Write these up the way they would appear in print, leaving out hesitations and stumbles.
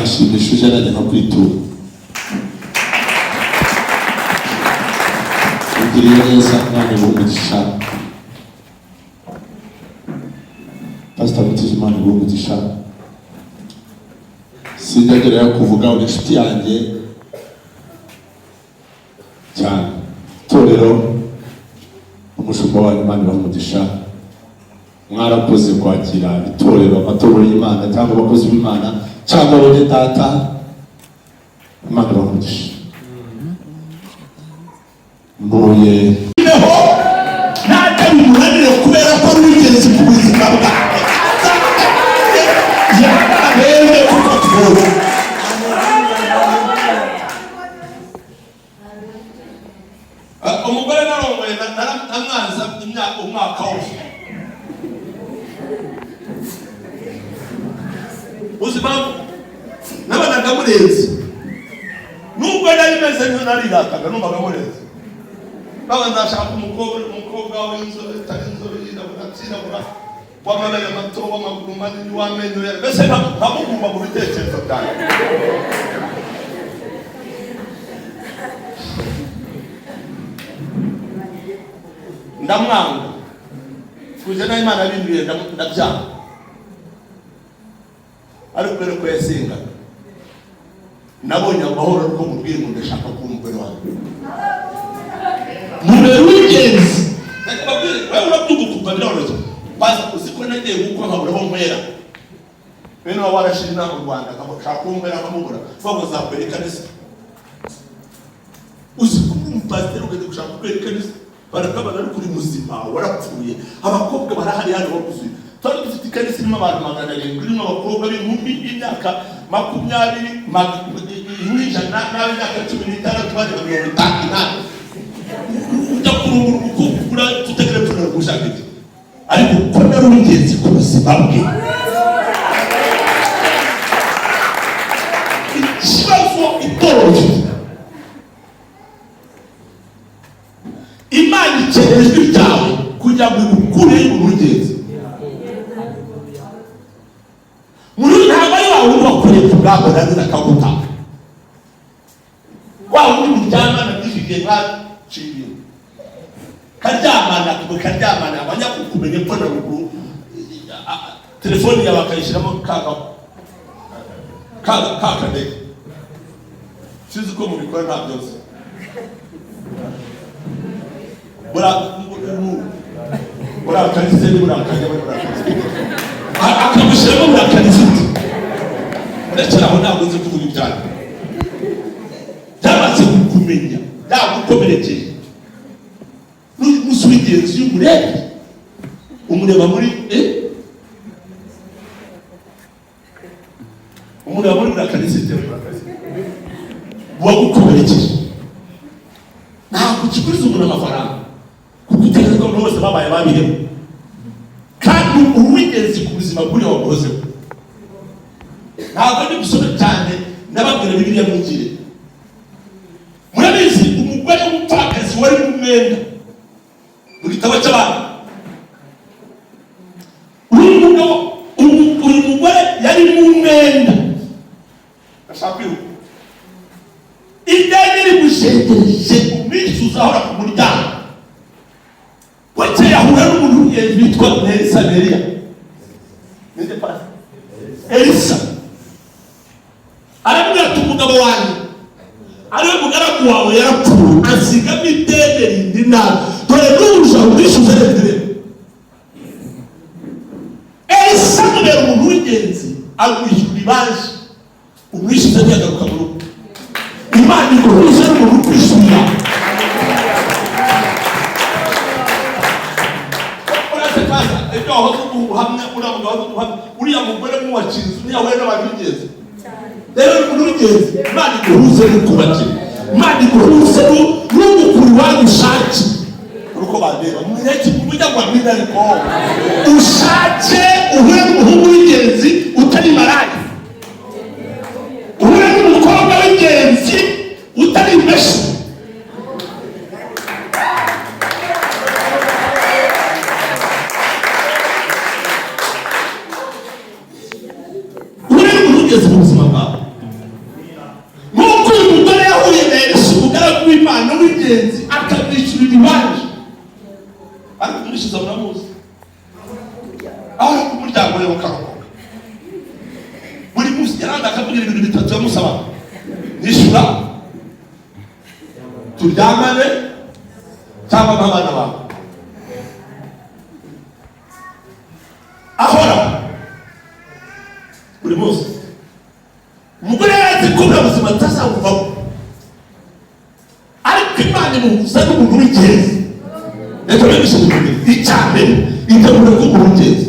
Biranshimisha uje nanjye nka kwitura. Ugiriye neza, Imana iguhe umugisha. Pastor Mutije, Imana iguhe umugisha. Sinjya kuvuga, uri inshuti yanjye cyane. Itorero, umushumba wanyu, Imana ibahe umugisha. Mwarakoze kwakira itorero, amatorero y'Imana cyangwa abakozi b'Imana cyangwa bene data. Imana ibahe umugisha. Ntuye Noneho ntajya bimunanire kubera ko ari uw'ingenzi ku buzima bwawe, yababere kuko tubonye. Umugore narongoye namwanza imyaka umwaka wose. Uzi impamvu? Nabonaga murenze. Nubwo nari meze nka narirataga, numvaga murenze. Baba nzashaka umukobwa w'inzobe, itari inzobe, yirabura, atirabura, w'amabere mato, w'amaguru manini, w'amenyo yera, mbese nkamugumba mu bitekerezo byanjye. Ndamwanga kujya naho Imana bimbwiye, ndabyanga. Ariko kubera ko yasengaga, nabonye amahoro, ariko mubwire ngo ndashaka kuba umugore wanjye, mubere w'ingenzi. Reka mbabwire, wewe urabyumva ukumva biroroshye. Baza uzi ko nagiye gukwa nkabura aho nywera. Bene waba warashira inama mu Rwanda, nkamushaka uwo nywera nkamubura, bavuga nzakwereka neza. Uzi ko uri umupasiteri ukajya gushaka kwereka neza, barakabana, ariko uri muzima warapfuye. Abakobwa barahari hano bakuzuye. Twari dufite ikanisa irimo abantu 700, irimo abakobwa b'inkumi b'imyaka 20 100 n'ab'imyaka 16, bagera 58. Ujya kurungura umukobwa ugura tutagira epfo gushaka iki? Ariko ko nari uw'ingenzi ku buzima bwe. Ikibazo itorero rifite, Imana ikeneye ijwi ryawe kugira ngo igukure mu w'ingenzi muri. Ntabwo ari wa wundi wakoreye ku bwabo nagize akaguta, wa wundi muryamana by'iki gihe mwaciye ibintu, karyamana mukaryamana, abanyakukumenya epfo na ruguru, telefoni yawe akayishyiramo ka kadege. Sinzi uko mubikora, ntabyo nzi. Burakarise ni burakajya muri burakarise, akamushyiramo burakarisite. Urekera aho, ntabwo nzi kuvuga ibyanyu. Byamaze kukumenya, byagukomerekeje. N'umunsi w'ingenzi, iyo umurebye umureba muri umureba muri burakarisite, wagukomerekeje. Ntabwo ukiguriza umuntu amafaranga kuko utekereza ko abantu bose babaye babirimo, kandi uw'ingenzi ku buzima bw'uriya waguhozeho. Ntabwo ndi gusome cyane, ndababwira Bibiliya mwigire. Murabizi umugore w'umupfakazi wari mu mwenda mu gitabo cy'abantu. Uyu mugabo, uyu mugore yari mu mwenda. Ndashaka kwihuta. Ideni rimushengereje, umwishyuza ahora ku muryango. Bukeye ahura n'umuntu w'ingenzi witwa Elisa. Neriya ninde pasi? Elisa aramubwira ati: "Umugabo wanjye, ariwe mugaragu wawe, yarapfuye, asigamo ideni rindi nabi. Dore n'ubuja umwishyuza rero." Elisa amubera umuntu w'ingenzi, amwishyura ibanza, umwishyuza ntiyagaruka mu rugo. Imana iguhuza n'umuntu ukwishyurira. Uretse kaza ibyo wahoze ubuhamya, uriya mugabo wahoze ubuhamya, uriya mugore mwubakira inzu, ntiyahuye n'abantu b'ingenzi. Rero umuntu w'ingenzi, Imana iguhuze n'ukubakira, Imana iguhuze n'ugukura iwanyu. Ushake uko bandeba mujya ngo amina, ariko ushake uhure n'umuhungu w'ingenzi utari maraya, uhure n'umukobwa w'ingenzi utari imbeshi. Uhure n'umuntu w'ingenzi mu buzima bwawe. w'ingenzi, akamwishyura ibibanza. Ariko kumwishyuza muramuzi, aho ku muryango we ukarokoka buri munsi yaranda akabwira ibintu bitatu yamusaba: nishyura, turyamane, cyangwa nk'abana bawe. Ahora buri munsi umugore yari azi ko buriya buzima atazabuvamo, ariko Imana imuhuza n'umuntu w'ingenzi. Reka bigishe icya mbere: itegura ko umuntu w'ingenzi.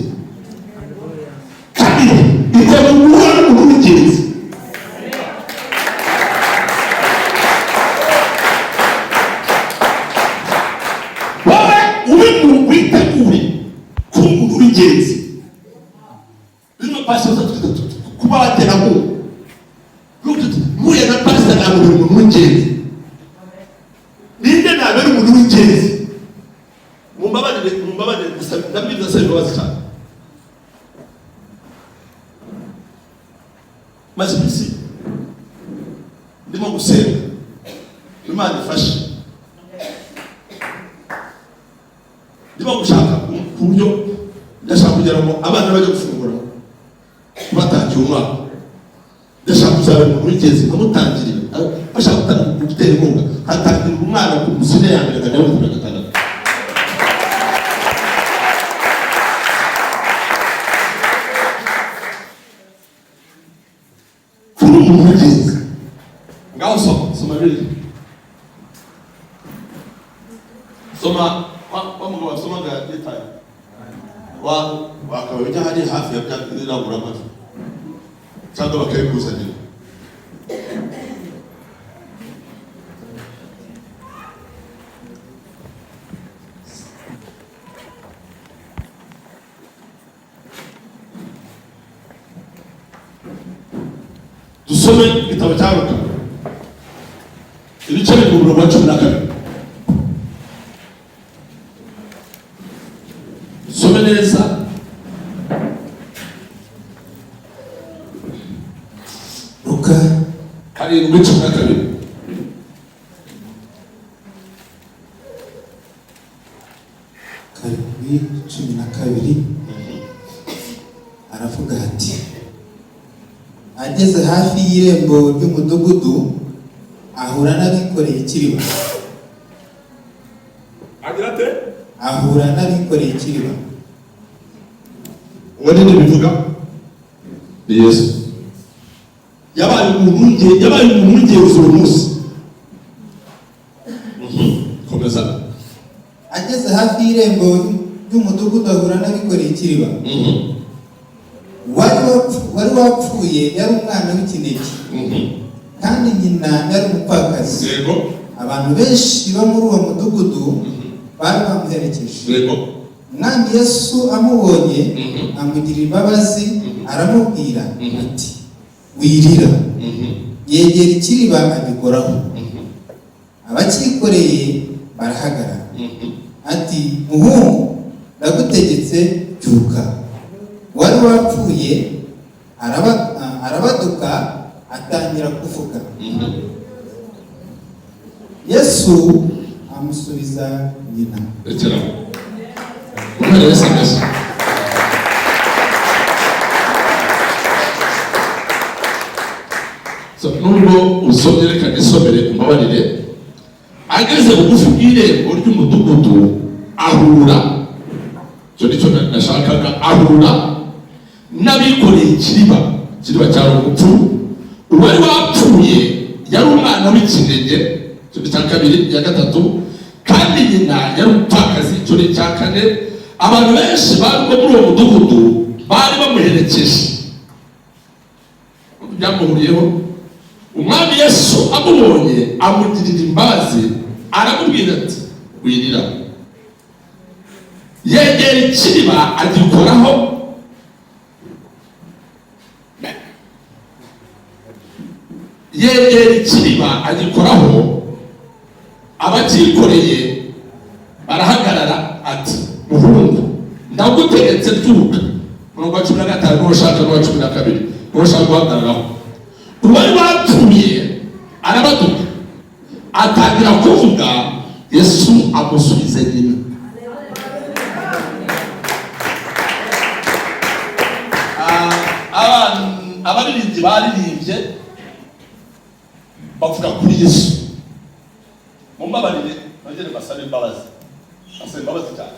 Kabiri, itegura guhura n'umuntu w'ingenzi. Wowe ube mu witegure kuba umuntu w'ingenzi. Bino pastor kuba abaterankunga, mpuye na pastor nabura umuntu w'ingenzi. Ninde nabera umuntu w'ingenzi? Mumbabarire, mumbabarire gusa, ndabwiriza asaba imbabazi cyane. Maze iminsi ndimo gusenga, Imana ifashe. Ndimo gushaka ku buryo ndashaka kugira ngo abana bajye gufungura batangiye umwaka. Ndashaka kuzabera umuntu w'ingenzi, nkamutangirira. Bashaka gutera inkunga, hatangirira umwana ku musine ya mbere akajya muri gatandatu. Kuri umuntu w'ingenzi. Ngaho soma, soma Bibiliya, soma wa mugabo wasomaga yitaye wa wakaba ujya hariya hafi ya bya irangururamajwi cyangwa bakayikuzanira. Dusome igitabo cya Luka, ibice bibiri, umurongo wa 12. Dusome neza. Luka 7:12. 7:12, aravuga ati: "Ageze hafi y'irembo ry'umudugudu, ahura n'abikoreye ikiriba." Agira ate? Ahura n'abikoreye ikiriba. Uwo nini bivuga ni Yesu. Yabaye umuntu w'ingenzi uwo munsi. Komeza. Ageze hafi y'irembo ry'umudugudu, ahura n'abikoreye ikiriba. Wari wapfuye yari umwana w'ikinege, kandi nyina yari umupfakazi. Abantu benshi bo muri uwo mudugudu bari bamuherekeje. Umwami Yesu amubonye, amugirira imbabazi, aramubwira ati: "Wirira." Yegera ikiriba, agikoraho, abacyikoreye barahagarara. Ati: "Muhungu, ndagutegetse, byuka." Uwari wapfuye arabaduka, atangira kuvuga. Yesu amusubiza nyina. Rekera umwana. Yesu ameze. So, nubwo usomye, reka nisomere, umbabarire. Ageze bugufi bw'irembo ry'umudugudu, ahura, icyo nicyo nashakaga, ahura n'abikoreye ikiriba. Ikiriba cyari umupfu. Uwari wapfuye yari umwana w'ikinege, icyo ni icya kabiri. Iya gatatu, kandi nyina yari umupfakazi, icyo ni icya kane. Abantu benshi bari bo muri uwo mudugudu bari bamuherekeje, byamuhuriyeho. Umwami Yesu amubonye, amugirira imbabazi, aramubwira ati: "Wirira." Yegera ikiriba, agikoraho. Yegera ikiriba, agikoraho, abacyikoreye barahagarara. Ati: "Muhungu, ndagutegetse, byuka." Umurongo wa 15 n'uwo ushaka, n'uwa 12 n'uwo ushaka guhagararaho. Uwari wapfuye arabaduka. Atangira kuvuga, Yesu amusubiza nyina. Abaririmbyi baririmbye bavuga kuri Yesu. Mumbabarire, nongere mbasabe imbabazi, basabe imbabazi cyane.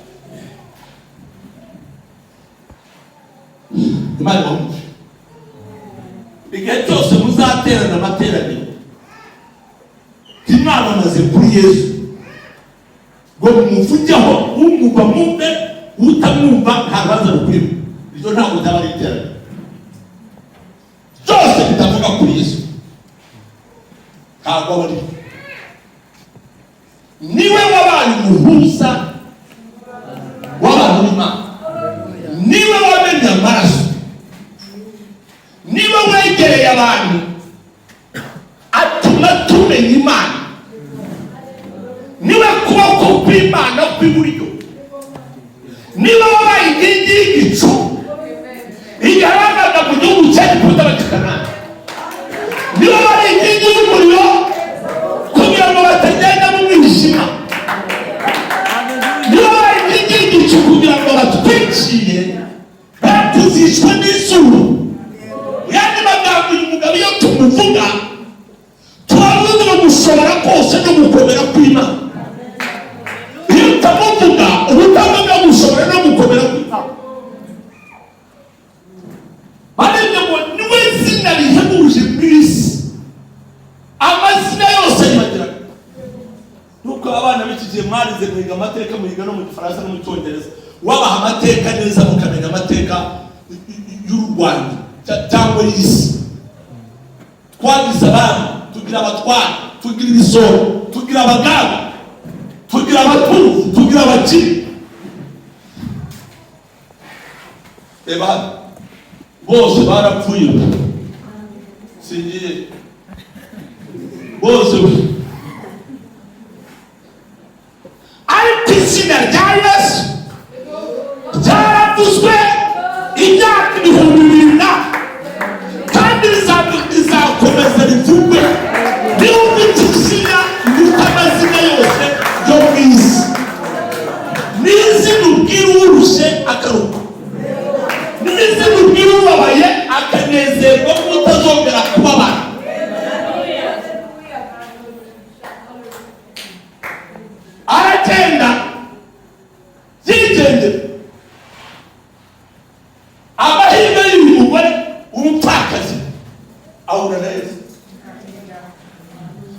Imana ibahe umugisha. Igihe cyose muzaterana amateraniro, ntimwamamaze kuri Yesu ngo mumuvugeho. Umwumva mwumve, utamwumva nta rubanza rukurimo. Iryo ntabwo ryaba ari iteraniro. Byose bitavuga kuri Yesu ntabwo aba ari byo. Niwe wabaye umuhuza w'abantu b'Imana, niwe wamenye amaraso, niwe wegereye abantu atuma tumenya Imana, niwe kuboko kw'Imana kw'iburyo, niwe wabaye inkingi y'igicu igihe bavaga mu gihugu cya Egiputa bajya Kanani, niwe wabaye inkingi y'umuriro kugira ngo batagenda mu mwijima, niwe wabaye inkingi y'igicu kugira ngo batwikire batuzicwa n'izuba. Mu yandi magambo, uyu mugabo iyo tumuvuga turavuga gushobora kose no gukomera kw'Imana. Iyo utamuvuga, uba utavuga gushobora no gukomera kw'Imana. Barebye ngo niwe zina rihebuje mu isi, amazina yose yibagirana. Nuko abana b'iki gihe mwarize, mwiga amateka, muyiga no mu Gifaransa no mu Cyongereza, wabaha amateka neza mukamenya amateka y'u Rwanda cyangwa y'isi. Twagize abami, tugira abatware, tugira ibisoro, tugira abagaba, tugira abatuzi, tugira abakire. Reba hano, bose barapfuye, singiye bose, ariko izina rya Yesu ryaravuzwe imyaka 2000 na kandi rizakomeza rivugwe. Niba ufite izina riruta amazina yose yo mu isi, ni izina ubwira uwurushe akaruhuka, ni izina ubwira ubabaye akanezerwa ko utazongera kubabara. Aragenda yigendera. Amahirwe y'uyu mugore umupfakazi, ahura na Yesu.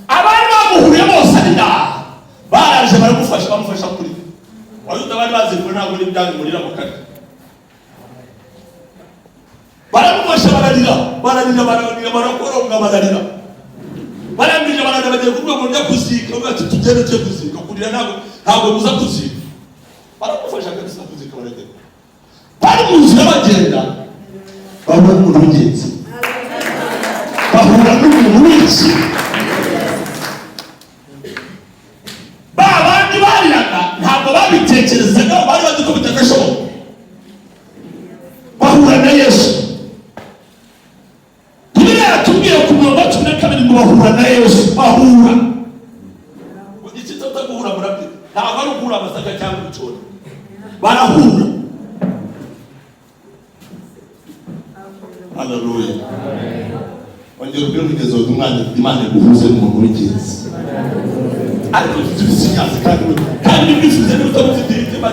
Abari bamuhuriye bose ari ndaha baraje baramufasha, bamufasha kurira. Abayuda bari bazi ko ntabwo ari ibyanyu murira mu karere. Baramufasha, bararira, bararira, bararira, barakoronga, bararira, barangije bararira, bagiye ku rwego rujya kuzika. Bavuga ati tugende tujye kuzika, kurira ntabwo buza kuzika. Baramufasha kabisa kuzika, baragenda. Bari mu nzira bagenda, bahura n'umuntu w'ingenzi, bahura n'umuntu w'iki. Ba bandi bariraga ntabwo babitekerezaga, bari bazi ko bitanashoboka. Bahura na Yesu. Bibiliya yatubwiye ku murongo wa 12 ngo bahura na Yesu. Bahura iki? Guhura murabyo ntabwo ari uguhura amasaka cyangwa ibicori, barahura. Haleluya! Ongera ubwire mugenzi wawe, umwana, Imana iguhuze n'umuntu w'ingenzi. Ariko tubisigaze kandi bisize niba utamufite imitima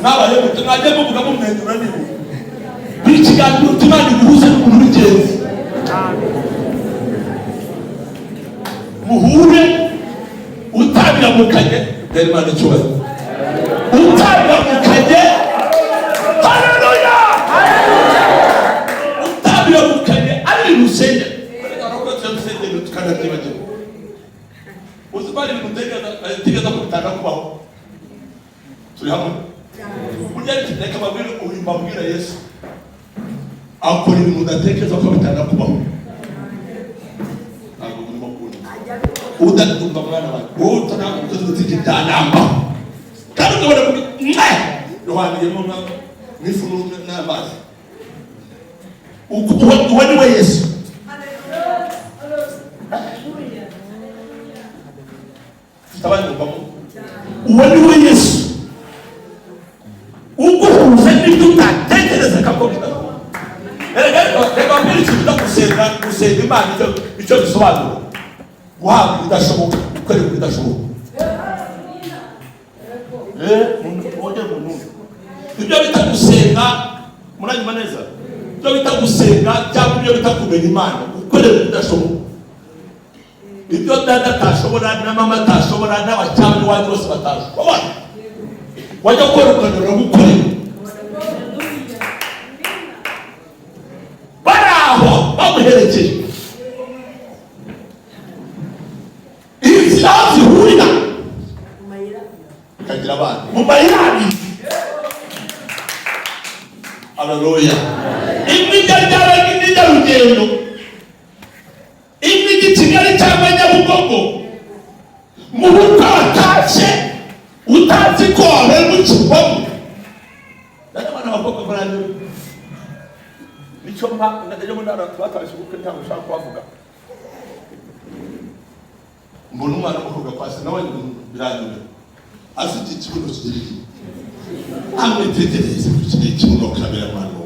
mwabaye muto, mwajya muvuga mumwenyura. Niba buri kiganiro, Imana iguhuze n'umuntu w'ingenzi, muhure utabiramukanye. Dore Imana icyubahiro, utabiramukanye. Haleluya! Utabiramukanye ari ibintu usengera, ariko dusengera tukanabyibagirwa. Uzi ko hari ibintu utekereza ko bitanakubaho? Turi hamwe? Burya reka mbabwire, uyu mbabwira Yesu akora ibintu udatekereza ko bitanakubaho. Ntabwo murimo kubona udatumva. Mwana wanjye, wowe utanakuze uti byanambaho, kandi ukabona kuri mwe ruhaniyemo n'ifu n'amazi. Uwo ni we Yesu. Mfite abanyumvamo. Uwo ni we Yesu uguhuza n'ibyo utatekerezaga ko bidashoboka. Erega reka mbwira ikintu bita gusenga. Gusenga Imana, icyo bisobanura: guhabwa ibidashoboka, gukorera ibidashoboka. Mwongere mu. Ibyo bita gusenga, muranyuma neza, ibyo bita gusenga cyangwa ibyo bita kumenya Imana, gukorera ibidashoboka, ibyo dada atashobora na mama atashobora n'abacyambi iwanyu bose batashobora, wajya gukora ukananira gukorera. Bari aho bamuherekeje, inzira aho zihurira ikagira abana mu mayira abiri. Haleluya! Imwe ijya Ryaragi, indi ijya Rugendo, imwe ijya i Kigali cyangwa Nyabugogo. Mu bukwe watashye utazi ko wabemukirwamo. Ndabona abakobwa barangiye nicyo mpa ndajya mu ntara twatashye ubukwe, ntabwo ushaka kuhavuga. Mbona umwana w'umukobwa kwa se nawe biranyura, afite ikibuno kigira igihe amwitegereze ku kiriya kibuno. Kameramano,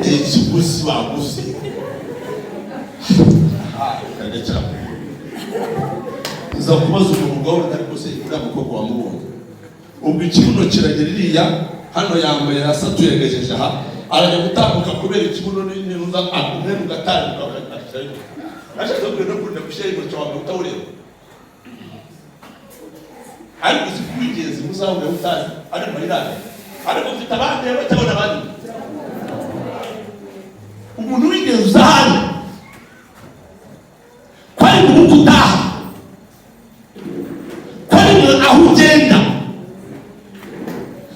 ni ikiguzi baguze kagakira. Nza kubaza umuntu ngo: "Ariko se uriya mukobwa wamubonye?" Ubwo ikibuno kiragera iriya hano, yambaye asatuye, yagejeje aha, arajya gutambuka kubera ikibuno n'inuza, umwenda ugatambuka agashyiraho. Nashatse kubwira no kurinda gushyiraho intoki wawe utawureba, ariko uzi ko uw'ingenzi muzahura utazi ari mu mayirane, ariko mfite abandi rero cyangwa abandi. Umuntu w'ingenzi uza hano ko ari mu bukwe utaha, ko ari mu aho ugenda.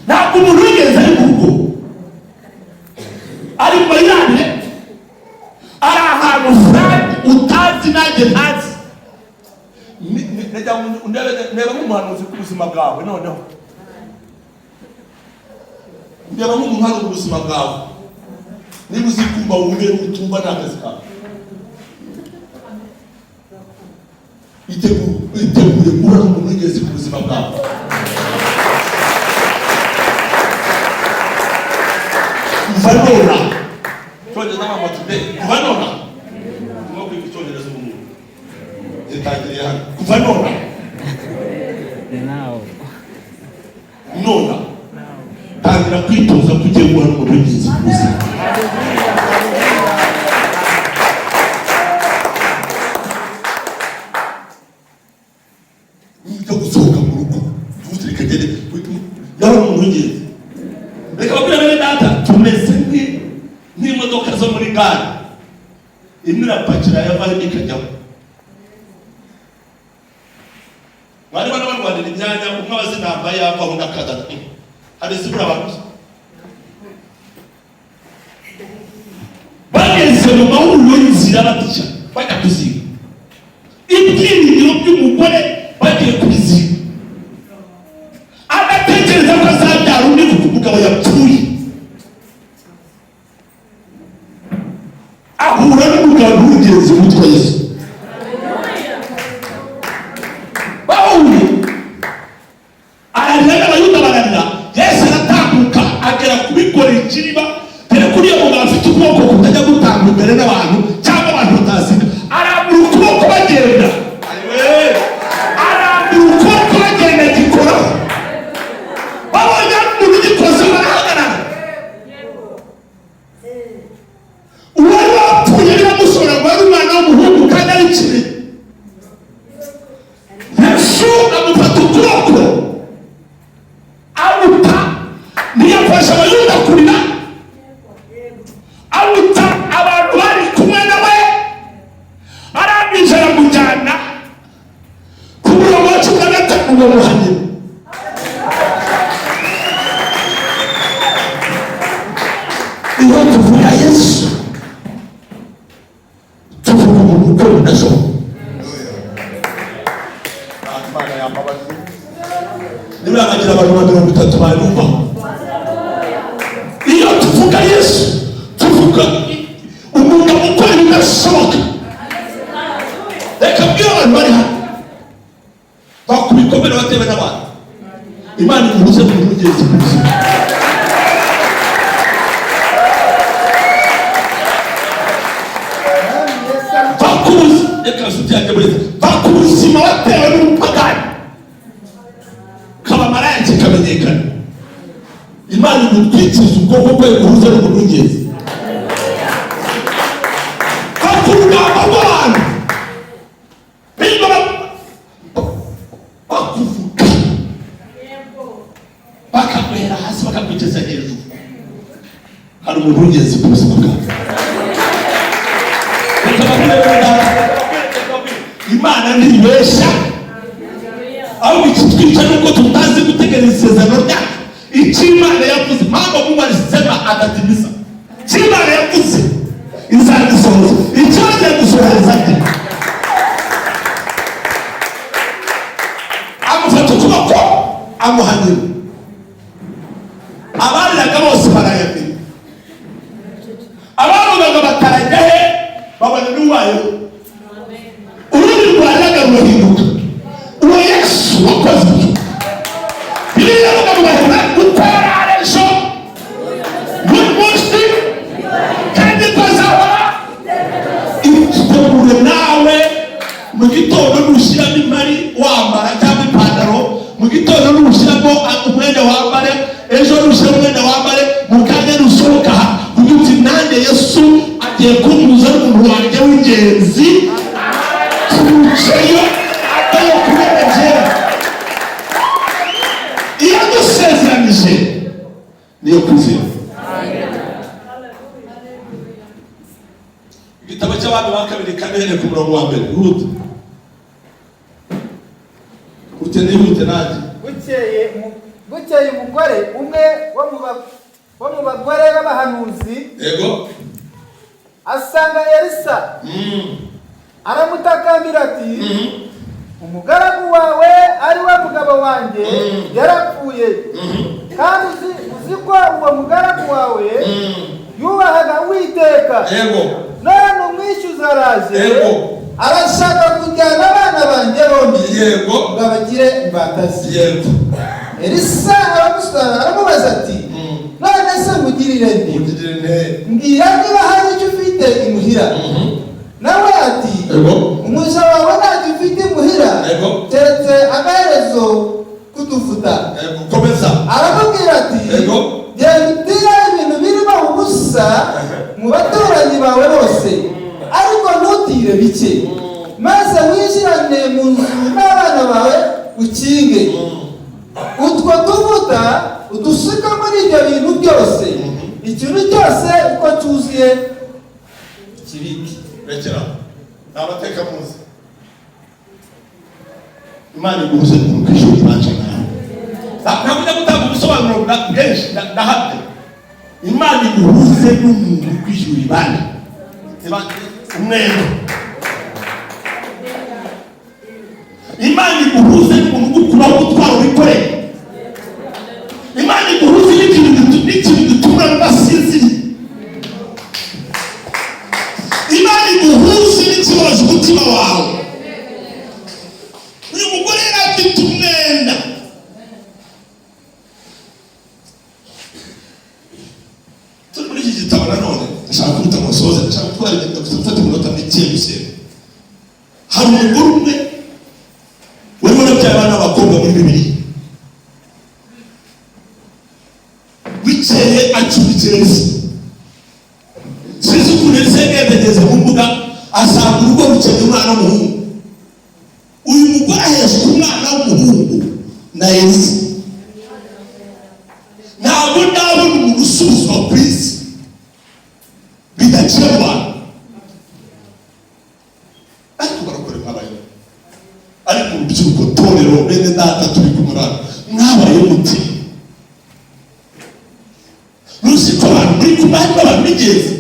Ntabwo umuntu w'ingenzi ari mu rugo, ari mu mayirane, ari ahantu fulani utazi nanjye ntazi. Nagira ngo ndebe nk'umuhanuzi ku buzima bwawe. Noneho ndeba nk'umuntu hano ku buzima bwawe. Niba uzi kumva wumve, utumva ni akazi kawe. Itegure guhura n'umuntu w'ingenzi ku buzima bwawe. Kuva nona, Icyongereza mama today, kuva nona turimo kwiga Icyongereza ubu ngubu, gitangiriye hano. Kuva nona, Now. nona tangira kwitoza ko ugiye guhura n'umuntu w'ingenzi ku buzima. Nujya gusohoka mu rugo tuvuze: "Reka ngende ndabona umuntu w'ingenzi." Reka babwire bene data, tumeze nk'imodoka zo muri gare: imwe irapakira yavaho, indi ikajyaho. Bari bano barwanira imyanya, umwe abaza inamba yavaho undi akaza. Hari izibura abantu se? Bageze mu mahuriro y'inzira batica bajya kuziga ibyiringiro by'umugore, bagiye kubiziga adatekereza ko azabyara undi kuko umugabo yapfuye, ahura n'umugabo w'ingenzi witwa Yesu. Bahuye ararira, n'Abayuda bararira. Yesu aratambuka agera kubikorera ikiriba, dore ko uriya mugabo afite ukuboko kutajya gutanga imbere n'abantu cyangwa abantu bataziga. Arambura ukuboko bagenda, arambura ukuboko bagenda, gikoraho. Babonye ari umuntu ugikoze barahagarara. Uwari wapfuye biramushobora ngo ari umwana w'umuhungu kandi ari kibi. Yesu amufata ukuboko amuta, ntiyafasha Abayuda kurira, amuta abantu bari kumwe nawe, arangije aramujyana ku murongo wa 15 ngo muhanyura. Iyo tuvuga Yesu, tuvuga umuntu ukora ibidashoboka. Imana yambabaje niba yakagira abantu ba 30 bayumva. Iyo tuvuga Yesu, tuvuga umugabo ukora ibidashoboka. Reka mbwire abantu bari hano. watewe n'abantu. Imana iguhuze n'umuntu w'ingenzi ku buzima. Va ku buzima, reka nshuti yanjye burezi, va ku buzima watewe n'ubupagani, kaba maraya kikamenyekana. Imana igutwikiriza ubwoko bwayo, guhuza n'umuntu w'ingenzi. Va ku rugamba rw'abantu birirwa bakuvuga, bakaguhera hasi bakakugeza hejuru. Hari umuntu w'ingenzi ku buzima bwawe. Reka babwire bene data, Imana ntibeshya, ahubwo ikitwica nuko tutazi gutegereza isezerano ryacu. Icyo Imana yavuze, mpamvu Mungu alisema atatimiza. Icyo Imana yavuze izagisohoza. Icyo yagiye gusohoreza nde? Amufata ukuboko, amuha nyina. Abariraga bose barayamira, abavugaga batarajya he babona n'uwayeho. Ururimi rwariraga rurahinduka. Uwo Yesu wakoze ibyo, Bibiliya iravuga ngo bahora gutera ejo buri munsi kandi ko azahora. Itegure nawe mu gitondo, nushyiramo imari wambara cyangwa ipantaro mu gitondo, nushyiramo umwenda wambare, ejo nushyiramo umwenda wambare, mu kanya nusohoka aha ugira uti: "Nanjye Yesu agiye kumpuza n'umuntu wanjye w'ingenzi." Turuceyo avayo kubera kera iyo dusezeranije niyo kwizera. Igitabo cy'Abami ba Kabiri 4, uhereye ku murongo wa 1. Ihute ute, nihute nanjye. Bukeye umugore umwe wo mu bagore b'abahanuzi asanga Elisa, aramutakambira ati: "Umugaragu wawe, ari we mugabo wanjye, yarapfuye, kandi uzi ko uwo mugaragu wawe yubahaga Uwiteka. None umwishyuza araje, arashaka kujyana abana banjye bombi ngo abagire imbata ze." Elisa aramubaza ati: "None se nkugirire nte?" Mugirire nte? "Mbwira niba hari icyo ufite imuhira." Nawe ati: "Umuja wawe ntacyo ufite imuhira keretse agaherezo k'utuvuta." Yego, komeza. Aramubwira ati: "Genda utire ibintu birimo ubusa mu baturanyi bawe bose, ariko ntutire bike, maze winjirane mu nzu n'abana bawe, ukinge. Utwo tuvuta udusuka muri ibyo bintu byose, ikintu cyose uko cyuzuye kibike." Rekera, ni amateka muzi. Imana iguhuze n'umuntu ku ishuri ibanje nawe. Ntabwo ujya gutanga ubusobanuro bwinshi, ndahamya. Imana iguhuze n'umuntu ku ishuri ibanje umwenda. Imana iguhuze n'umuntu ugukuraho umutwaro wikoreye. Imana iguhuze n'ikintu gituma udasinziriye. Imana iguhuze n'ikibazo umutima wawe. Uyu mugore yari afite umwenda. Turi muri iki gitabo nanone, ndashaka kubita ngo nsoze, ndashaka gutwara ibintu gusa, gufata iminota mike gusa. Hari umugore umwe wari warabyaye abana b'abakobwa muri Bibiliya. Bukeye acumbikira Elisa. Sinzi ukuntu Elisa yagendageze mu mbuga, asanga urugo rukeneye umwana w'umuhungu. Uyu mugore aheshwa umwana w'umuhungu na Elisa. Ntabwo ndabona umuntu usubizwa ku isi bidaciye mu bantu, ariko barakora mwabayeho. Ariko urubyiruko, torero, bene data turi kumwe hano, mwabaye muti? Ruzi ko abantu muri kumwe harimo abantu b'ingenzi.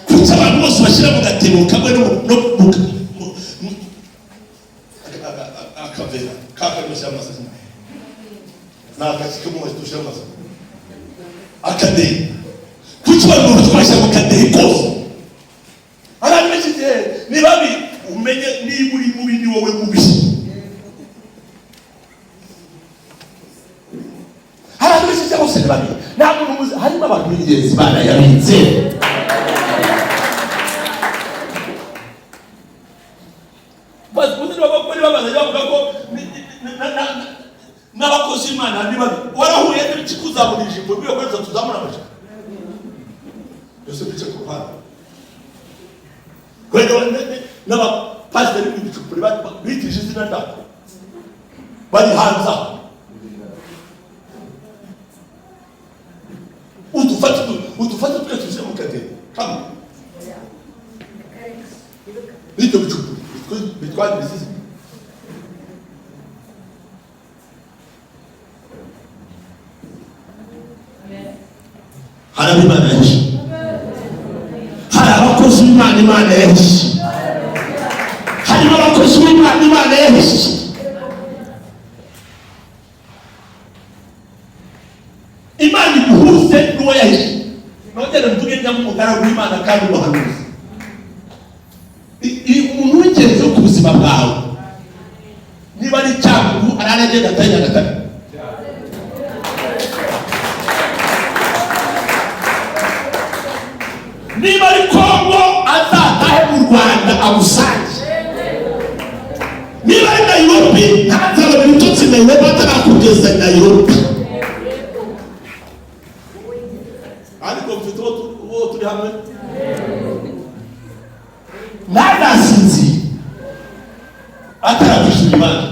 Kuki abantu bose bashyira mu gatebo kamwe no mu akavera kamwe gashyira amazina ni agaki kamwe dushyira amazina akadehe? Kuki abantu bose bashyira mu kadehe kose? Abantu benshi gihe ni babi. Umenye niba uri mubi, ni wowe mubi. b'ingenzi Imana yabitse. Bavuga ko n'abakozi b'Imana ni babi. Warahuye n'ibiki kuzamura ijipo rwego rwose tuzamura amajipo byose bice ku ruhande. Wenda n'abapasiteri b'ibicupuri bitije izina ryabo bari hanze aho. Udufate twe tuze mu kadeni kamwe n'ibyo bicupuri bitwara imizizi. Hari ab'Imana yahishe, hari abakozi b'Imana Imana yahishe, harimo abakozi b'Imana Imana yahishe. Imana iguhuze n'uwo yahishe. Nongere mvuge nyamugaragu w'Imana kandi umuhanuzi. Umuntu w'ingenzi wo ku buzima bwawe, niba ari Cyangugu arara agenda atari Nyagatare. Niba ari Kongo azatahe mu Rwanda amusange. Niba ari Nairobi ntazabona ibitotsi Nairobi atarakugeza Nairobi. Ariko mfite uwo turi hamwe ntazasinzire atarakwishyura imana,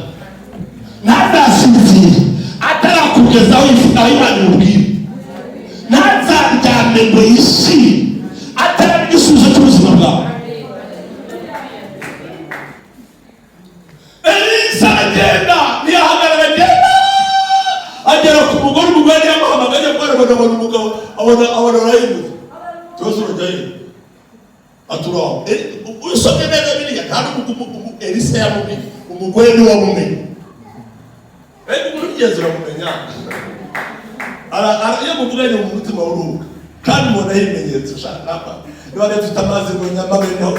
ntazasinzire atarakugeza aho Imana imubwira, ntazaryame ngo yishime ataraba igisubizo cy'ubuzima bwawe. Elisa aragenda, ntiyahagarara, agenda agera ku mugore. Umugore yamuhamagaye ajya kubona abona umugabo, abona arahindutse. Tubaze urujyayo aturaho. Usomye neza biriya nta n'ubwo Elisa yamumenye, umugore niwe wamumenye. Ariko umuntu w'ingenzi uramumenya. Iyo muvuganye mu mutima uruhuka kandi ubonaho ibimenyetso. Shaka niba rero ufite amazi ngo nyamaganeho,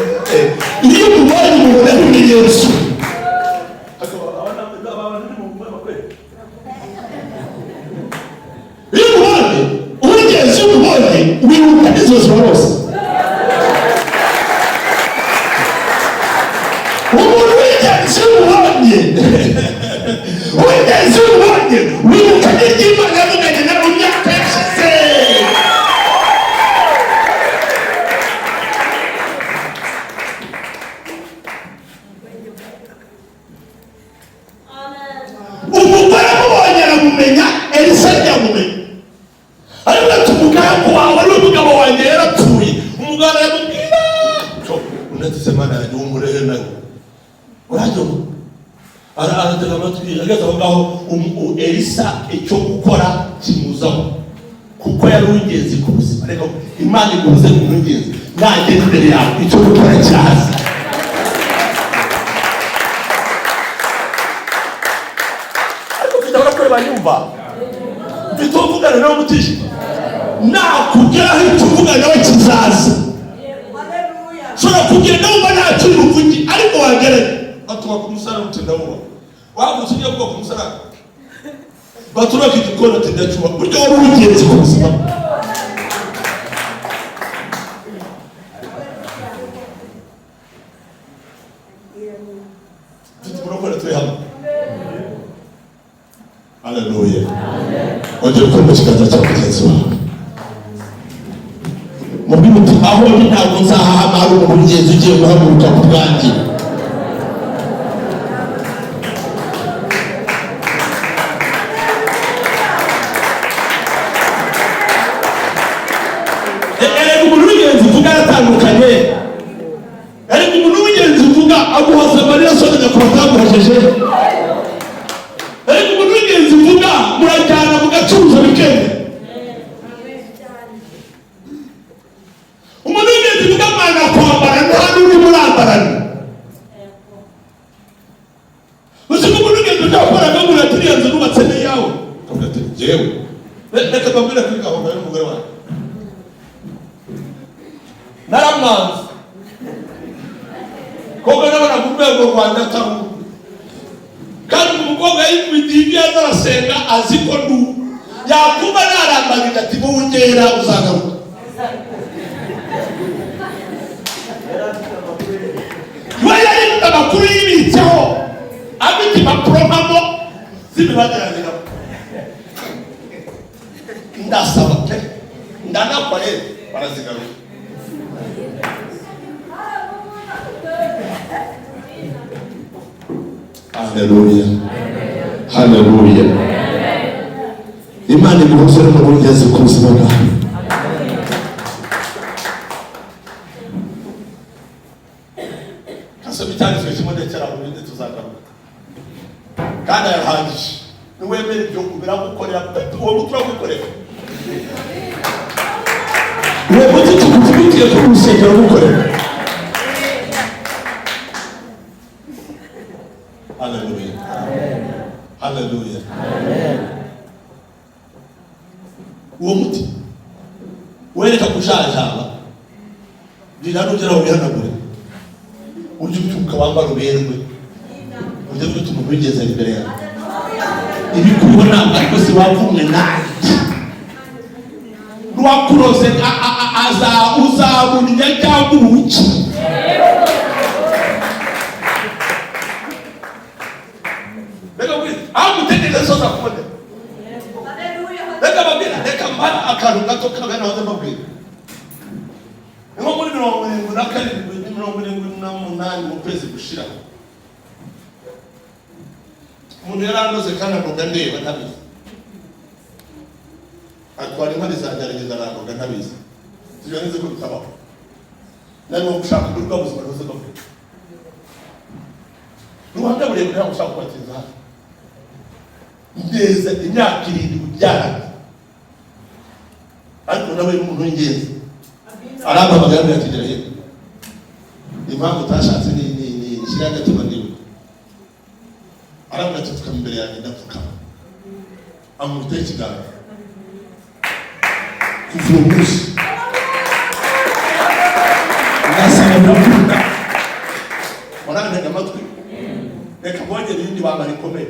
iyo umubonye umubonaho ibimenyetso. Iyo umubonye uw'ingenzi, iyo umubonye wihuta n'inzozi warose. Umuntu w'ingenzi umubonye, uw'ingenzi umubonye wibuka n'iry'Imana yavuganye nawe mu myaka yashize. Umugore amubonye aramumenya, Elisa ntiyamumenya. Ariko ati umugaragu wawe ari umugabo wanjye yarapfuye. Umugabo aramubwira, unatize Mana yanjye w'umurehe nawe urajya aratega amatwi. Ageze aho ngaho Elisa icyo gukora kimuzaho, kuko yari uw'ingenzi ku buzima. Reka Imana iguhuze n'umuntu w'ingenzi, nagera imbere yawe icyo gukora kiraza. Ariko mfite abarokore banyumva, mfite uwo mvugana nawe mutishima, nakugeraho icyo uvugana nawe kizaza. Ushobora kugenda wumva nta kintu uvuge, ariko wagerayo batuba ku musaraba uti ndawubaka. Wavutse ugiye kubaka umusaraba, baturaka igikoni ati ndacyubaka. Burya wari uw'ingenzi ku buzima. Mfite umurokore turi hamwe. Haleluya. Ongera ukore mu kiganza cya mugenzi wawe, mubwire uti aho ndi ntabwo nzahahama hari umuntu w'ingenzi ugiye guhaguruka ku bwanjye. Erega umuntu w'ingenzi uvuga aratandukanye. Erega umuntu w'ingenzi uvuga aguhoza amarira asonanya ku bataguhojeje. Erega umuntu w'ingenzi uvuga murajyana mugacuruza bikenda. Umuntu w'ingenzi uvuga mwana kwambara nta n'undi murambarana. Uzi ko umuntu w'ingenzi ujya gukora akagura ati iriya nzu nubatse ni iyawe, akavuga ati njyewe reka mbabwire kuri gahunda y'umugore wanjye naramwanze koko nabonaga urwego rwanjye atari urwe. Kandi umukobwa yikubitiye ibyo yaza arasenga azi ko ndu Yakuba narambagije ati: "Bungera uzagaruka." We yari ifite amakuru yibitseho, afite impapuro mpamo z'imibanire. Ndasaba pe, ndanakwa rero, barazigaruka. Haleluya, haleluya! Imana iguhuze n'umugezi ku buzima bwawe. Kasoma icyanditswe kimwe, ndekera aho, ibindi tuzagaruka, kandi arahagije. Niwemera ibyo biragukorera pe, uwo muti uragukorera. Uwo muti tugupfundikiye kuri urusengero gukorera. Haleluya, haleluya! Uwo muti wereka kujajaba, rira nugera wihanagure, ujye ubyuka wambara uberwe, ujye ufite umuntu wigeze imbere yawe ibikubona. Ariko si wavumwe nanjye n'uwakuroze aza uzaburya cyangwa ubuki. Reka mbwira aho gutegereza soza kubonera. Reka mbabwira, reka mbara akantu gato kamwe nahoze mbabwira. Ni nko muri 77, 78, mu kwezi gushira, umuntu yarandoze kandi andoga ndeba ntabizi, atwara inkari zanjye, aragenda arandoga ntabizi. Tujya nzi ko bitabaho, narimo gushaka uburyo bw'ubuzima nahoze mbabwira. Ubuhamya burebure ntabwo ushaka kubateza hano. Neza imyaka 7 byaranze, ariko nawe ni umuntu w'ingenzi. Arampamagara, ambwira ati: "Gera hino, impamvu utashatse ni shyira agatima." Ndiwe arambwira ati: "Pfukama imbere yanjye." Ndapfukama, amukubitaho ikiganza. Kuva uwo munsi ndasaba, ndakunda, warantega amatwi. Reka mbongere irindi banga rikomeye.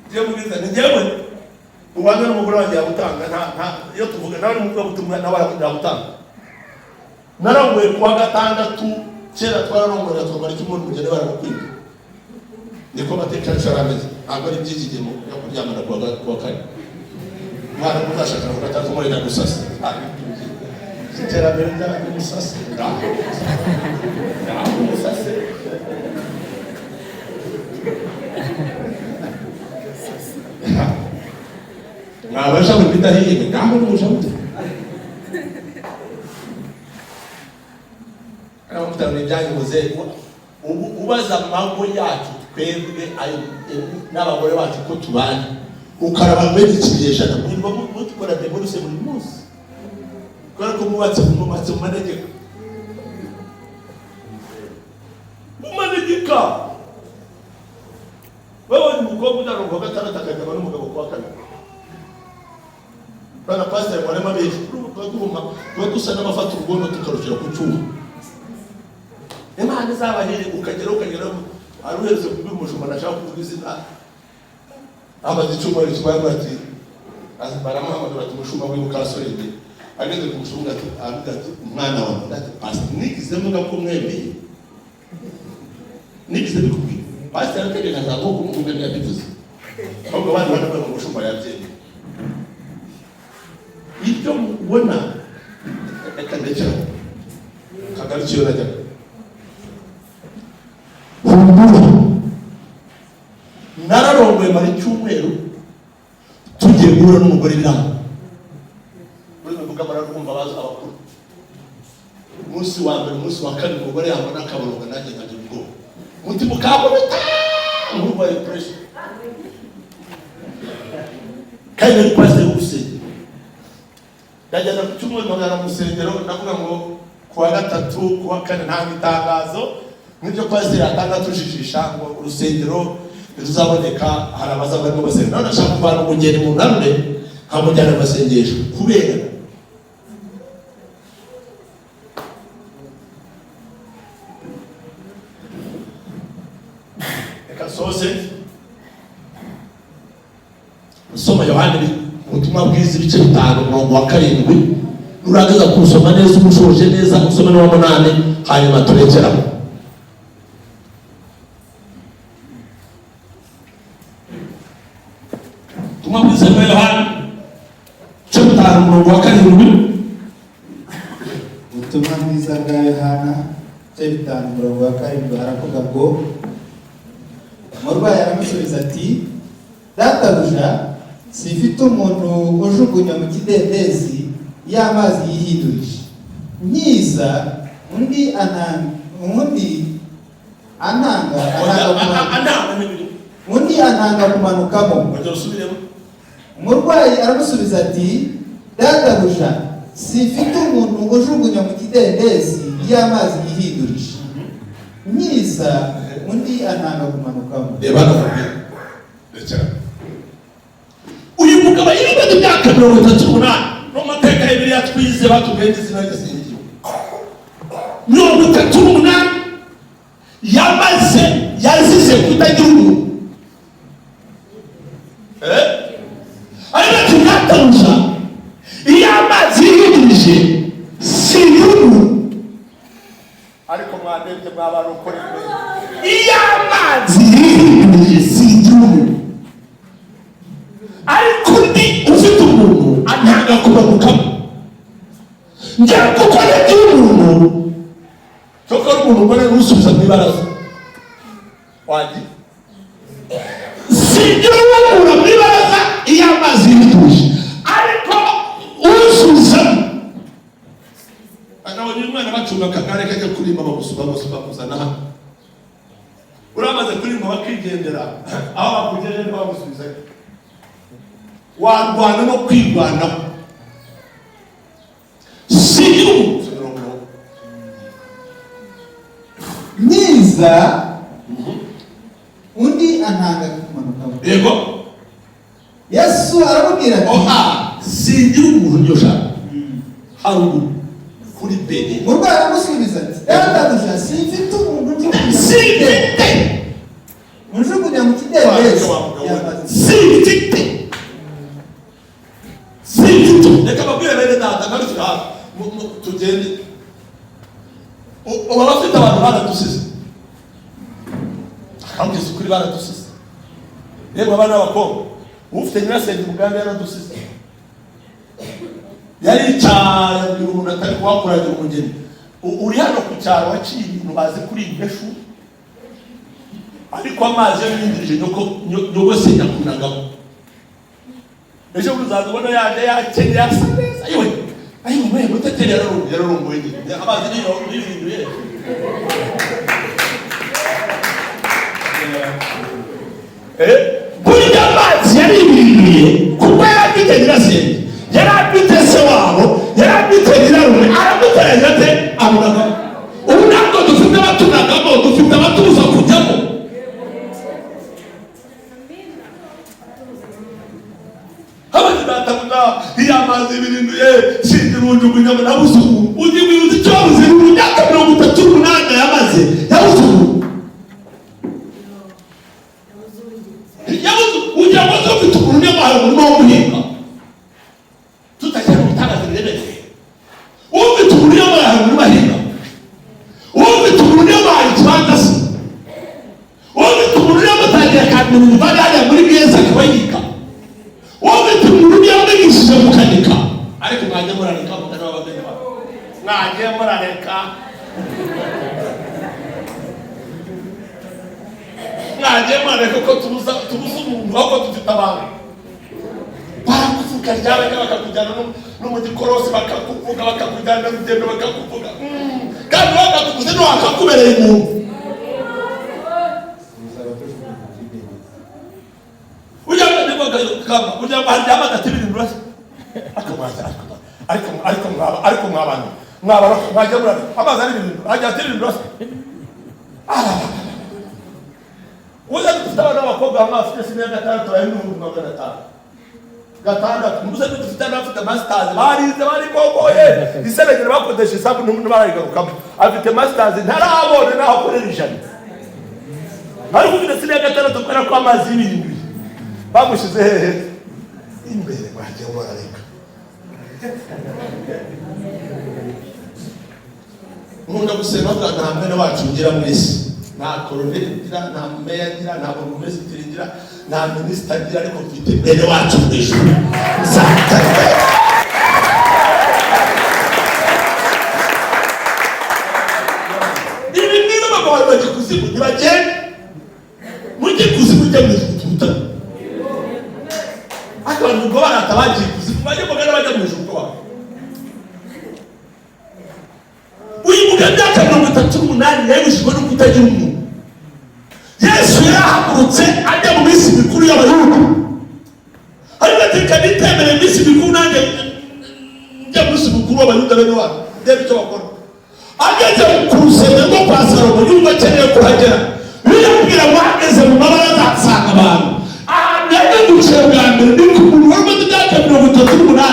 Ngiye mubwiza ni njyewe ubanza n'umugore wanjye yabutanga. Nta iyo tuvuga nawe n'umuvugabutumwa nawe yabutanga. Narongoye kuwa gatandatu. Kera twararongora twamara icyumweru, umugeni baramukwiga. Niko amateka yacu yari ameze, ntabwo ari iby'iki gihe yo kuryamana kuwa kane. Umwana muzashaka kuwa gatandatu murenda gusasa. Iterambere ryanyu, musase ngaho, ngaho musase. Mwabasha mu bidahiye, ngaho nimushabute. Aramutanga ibyanyu muze ubu ubaza amago yacu twebwe n'abagore bacu ko tubana, ukaraba muri iki kinyejana mwirirwa mukora divorce buri munsi, kubera ko mubatse mu manegeka, mu manegeka. Babonye umukobwa ujyana kuwa gatandatu, akajyana n'umugabo kuwa kane. Bwana pasiteri, mwarema benshi tuba duhuma, tuba dusa n'abafata urugondo tukarushyira ku cyuma. Imana izabahire. Ukageraho hari uherutse kubwira umushumba, ntashaka kuvuga izina, amaze icyumweru kimwe ati baramuhamagara ati: "Umushumba w'imukasorenge." Ageze ku mushumba ati, aravuga ati: "Umwana wawe." Ati: "Pasiteri, nigeze mvuga ko mwemeye? Nigeze bikubwira?" Pasiteri arategeka ntabwo kumubwira, ntiyabivuze, ahubwo abandi banavuga ngo umushumba yabyemeye. Ibyo mubona, reka ndekera kagarukiye najyaga. Humura, nararongoye mara icyumweru, tugiye guhura n'umugore biranga. Muri mvuga bararwumva bazi abakuru. Umunsi wa mbere, umunsi wa kabiri, umugore yabona akabaronga, nanjye nkagira ubwoba, umutima ukakubita nkurwaye pressure, kandi nari pasiteri w'urusengero. Ndagenda ku cyumweru, mpagana mu rusengero, ndavuga ngo kuwa gatatu, kuwa kane ntanga itangazo nk'ibyo pasiteri atanga tujijisha ngo urusengero ntituzaboneka, hari abazaba barimo basenga. None ashaka kuvana umugeni mu nkamwe nkamujyana mu masengesho kubera reka soze nsoma Yohani. Ubutumwa bwiza, ibice 5, umurongo wa 7. Nurangiza kuwusoma neza, uba ushoje neza, usome n'uwa 8, hanyuma turekeraho. Ubutumwa bwiza bwa Yohana, ibice 5, umurongo wa 7. Ubutumwa bwiza bwa Yohana, ibice 5, umurongo wa 7, haravuga ngo: Umurwayi aramusubiza ati: "Databuja, simfite umuntu ujugunya mu kidendezi iyo amazi yihindurije. Nkiza undi antanga kumanukamo." Ongera usubiremo. Umurwayi aramusubiza ati: "Databuja, simfite umuntu ujugunya mu kidendezi iyo amazi yihindurije. Nkiza undi antanga kumanukamo." Reba hano nkubwire. Rekera. Uyu mugabo yibaga imyaka 38 no mu mateka ya Bibiliya twize, batubwiye n'izina ry'isengero. 38 yamaze yazize kutagira umuntu. Ariko ati: "Databuja, iyo amazi yihindurije singira umuntu." Ariko mwadebye mwabarokore, iyo amazi yihindurije singira umuntu, ariko undi ufite umuntu antanga kumanukamo. Njya kuko nagira umuntu, cyokora umuntu mbona n'usubiza mu ibaraza wagiye, singira uwukura mu ibaraza iyo amazi yihindurije, ariko usubizamo. Nabonye umwana bacunga akagare kajya kurimba, bamusuba bamuzana hano. Uramaze kurimba bakigendera, aho bakugejeje ntibamusubizayo. Warwana no kwirwanaho. Singira umuntu. Nkiza undi antanga kumanukamo. Yego. Yesu aramubwira ati: Oha, singira umuntu iryo jambo haruguru kuri bene. Umurwayi aramusubiza ati: "Databuja, simfite umuntu ujugunya mu Simfite. ujugunya mu kidendezi y'amazi." Simfite, simfite. Reka babwire bene data, ngarukira hafi. Tugende. Ubu abafite abantu baradusize, akambwiza ukuri, baradusize. Yemwe abana b'abakobwa, ufite nyirasenge umugambi yaradusize, yaricaye abwira umuntu atari kuhakuragira umugeni. Uri hano ku cyaro waciye ibintu bazi kuri imbeshu, ariko amazi yo yinjirije nyoko nyogosenya akunagamo. Ejo bundi uzaza ubona yaje yakenye, yasa neza. Ayiwe, ayiwe we, muteteri yararunguye, yararunguye nyine. Amazi niyo niyihinduye. Burya amazi yaribirinduye kuko yari afite nyirasenge, yari afite se wabo, yari afite nyirarume, aramuteranya ate amunagamo. Ubu ntabwo dufite abatunagamo, dufite abatuza kujyamo. Abandi databuja, iyo amazi birinduye sinzi ujugunyamo, nabuze umuntu. Ugiye wibuza icyo wabuze mu myaka 38 yamaze, yabuze umuntu, yabuze. Ugira ngo aze ufite umuntu niyo umurimo wo guhinga, tutashyira mu bitangaza biremereye. Ufite umuntu niyo umurimo ahinga, ufite umuntu niyo ikibanza se, ufite umuntu niyo mutangira akamenya imibare hariya muri bwiza akaba yiga, ufite umuntu niyo mwigishije gukanika. Ariko mwajya murareka mugana w'abageni bawe, mwajya murareka, mwagiye murareka ko tubuza umuntu ahubwo dufite abantu barakuvuga ryabajya bakakujyana no mu gikorosi, bakakuvuga, bakakujyana rugendo, bakakuvuga. Kandi bakakuvuze ntiwakakubereye umuntu. Ujya kama ujya haryama agati ibintu urasa, ariko ariko mwaba, ariko mwabana mwaba mwajya murareka amazi ari ibintu hajya ati ibintu urasa. Uza dufite abana b'abakobwa bamwe bafite siniya gatandatu bahembwa 500,000 gatandatu. Muze dufite n'abafite masters, barize, barigogoye, iseregere bakodesha isambu ntibarayigarukamo. Afite masters, ntarabona naho akorera 100, ariko ufite siniya gatandatu, kubera ko amazi y'ibirindwi bamushyize hehe? Imbere wagiye warareka. Nkunda gusenga bavuga, nta mwene wacu ngira mu isi, nta koroneri ngira, nta meya ngira, nta burugumesitiri ngira, nta minisita ngira, ariko mfite mwene wacu mu ijuru. Nzatare ibi niba abagabo bajya kuzimu, ntibagende mujye kuzimu, ujya mu ijuru turuta. Ariko abantu ubwo barata bagiye kuzimu, bajye mugana bajya mu ijuru. Uko baba uyu mugabo, imyaka 38 yabujijwe no kutagira umuntu. Yesu yarahagurutse ajya mu minsi mikuru y'Abayuda, ariko ati reka nitemere iminsi mikuru, nanjye njya mu minsi mikuru w'Abayuda bene wacu, ndebe icyo bakora. Ageze ku rusengero rwo kwa Salomo, yumva akeneye kuhagera. Biramubwira ngo ahageze mu mabaraza asanga abantu. Ahantu yagendukiye bwa mbere ni ku muntu wari umaze imyaka 38.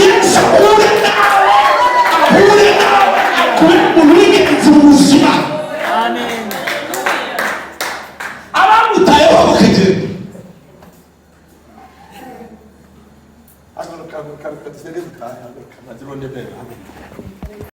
Yesu ahure nawe, ahure nawe, akube umuntu w'ingenzi mu buzima. Abamutayeho bakagenda. Haguruka, haguruka, haguruka, dusenge dutahe. Haguruka, ntagira undi mbere, haguruka.